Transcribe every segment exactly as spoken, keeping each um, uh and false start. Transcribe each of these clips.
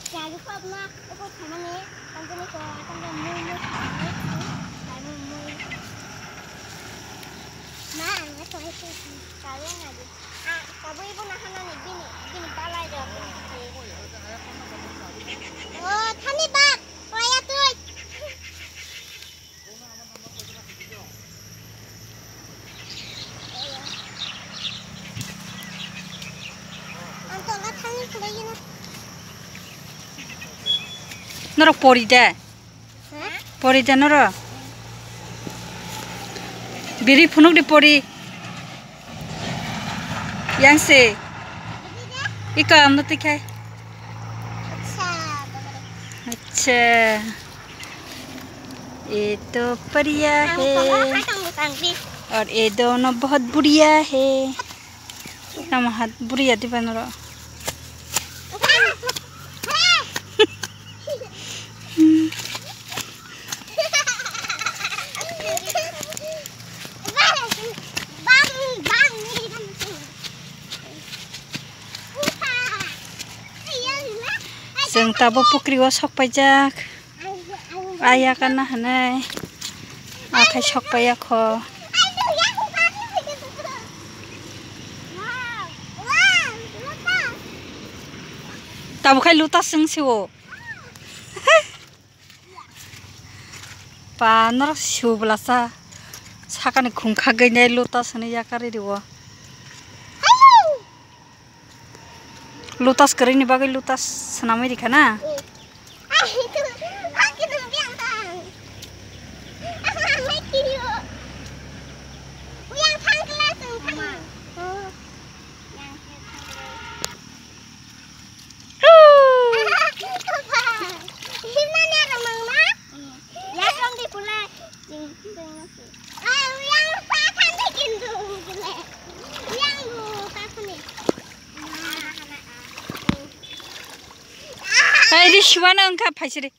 Gari khopma uko thangmani, tangkani ko, tangka mui mui thangmani, thangmani mui. Ma, ang na thangmani thangmani kari ang adi. Ah, tabui ibo na hanani bini, bini balai rok. Oh, thani bak, kaya tui. Norok pori de? Ha? Pori de norok? Biri phunuk di pori. Yang se. Ika amno tikhai. Acha, babare. Acha. ये तो परिया है और ये दोनों बहुत बुढ़िया है। Tamo hat buriya di banoro. Chwng tabuk pukri o sok paijak. Aya kana hwnwi akhai sok paiya kho. Tabuk khai luta chwng si o. Pa norok subla sa sakani khung khagwi nai luta sani yakari riwo. Lotus kwrwini bagwi lotus swnamwi rikha na? Ai, ri siwano wngkha phaisiri.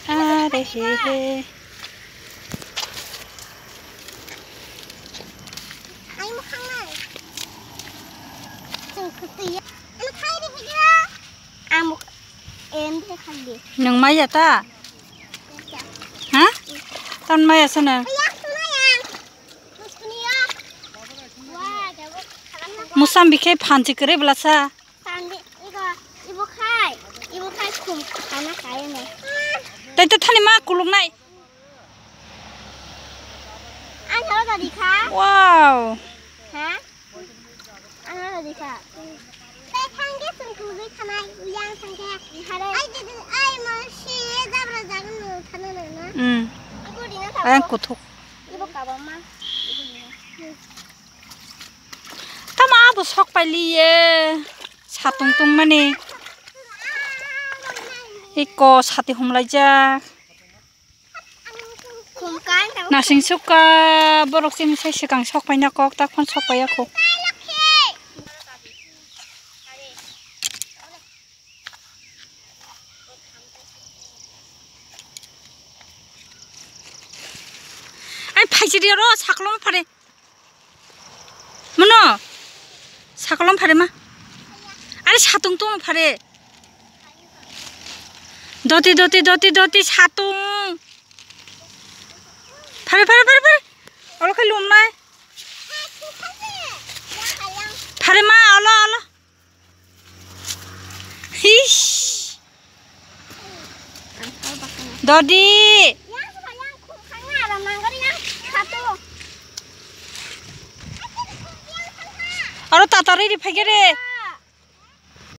Are he he. Nwng maya ta? Ha? Tan maya sana. Musam bikhe phanchi kere belasa. Sandi, igo, ibo khai, ibo khai khum khana kaya ne. Tai to thani ma kuluk nai. Ang tharo tadi kha. Wow. Ha? Ang tharo tadi kha. Tai thangke sung kuluk khanai, uyang thangke. Hare. Ai didi, ai ma si jabra jagan no thana na. Hmm. Ibo dina thabo. Ayang kuthuk. Ibo kabama. Ibo dina. Tamo abo sok pai liye. Satung tungmani. Iko sati humlaijak. Nasing suka borok sini sai swkang sok paina kok ta phon sok paiya kho. Ai phaisiri oro sakolom phare. Mono? Sakolom phare ma? Are satung tong phare. Doti, doti, doti, doti, satung. Phare, phare, phare, phare. Olo khai lumnai. Phare ma, olo, olo. Hish. Dodi. Aro tata riri phai khe re.